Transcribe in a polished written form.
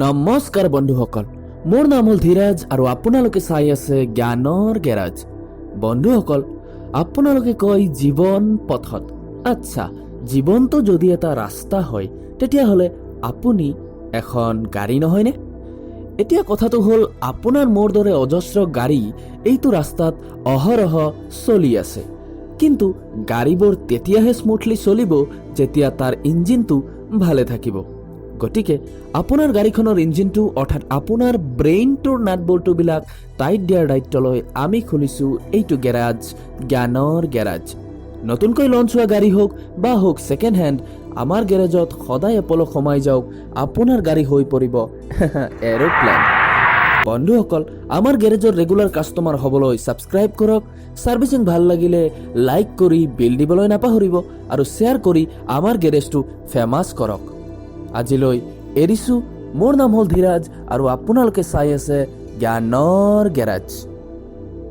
নমস্কাৰ বন্ধুসকল, মোৰ নাম হ'ল ধীৰাজ আৰু আপোনালোকে চাই আছে জ্ঞানৰ গেৰাজ। বন্ধুসকল, আপোনালোকে কয় জীৱন পথত। আচ্ছা, জীৱনটো যদি এটা ৰাস্তা হয়, তেতিয়াহ'লে আপুনি এখন গাড়ী নহয়নে? এতিয়া কথাটো হ'ল, আপোনাৰ মোৰ দৰে অজস্ৰ গাড়ী এইটো ৰাস্তাত অহৰহ চলি আছে। কিন্তু গাড়ীবোৰ তেতিয়াহে স্মুথলি চলিব যেতিয়া তাৰ ইঞ্জিনটো ভালে থাকিব। গতিকে আপোনাৰ গাড়ীখনৰ ইঞ্জিনটো, অৰ্থাৎ আপোনাৰ ব্ৰেইনটোৰ নাট বল্টুবিলাক টাইট দিয়াৰ দায়িত্ব লৈ আমি খুলিছোঁ এইটো গেৰাজ, জ্ঞানৰ গেৰাজ। নতুনকৈ লঞ্চ হোৱা গাড়ী হওক বা হওক ছেকেণ্ড হেণ্ড, আমাৰ গেৰেজত সদায় এপলক সোমাই যাওক, আপোনাৰ গাড়ী হৈ পৰিব এৰোপ্লেন। বন্ধুসকল, আমাৰ গেৰেজৰ ৰেগুলাৰ কাষ্টমাৰ হ'বলৈ ছাবস্ক্ৰাইব কৰক, ছাৰ্ভিচিং ভাল লাগিলে লাইক কৰি বেল দিবলৈ নাপাহৰিব আৰু শ্বেয়াৰ কৰি আমাৰ গেৰেজটো ফেমাছ কৰক। আজিলৈ এৰিছোঁ। মোৰ নাম হ'ল ধীৰাজ আৰু আপোনালোকে চাই আছে জ্ঞানৰ গেৰাজ।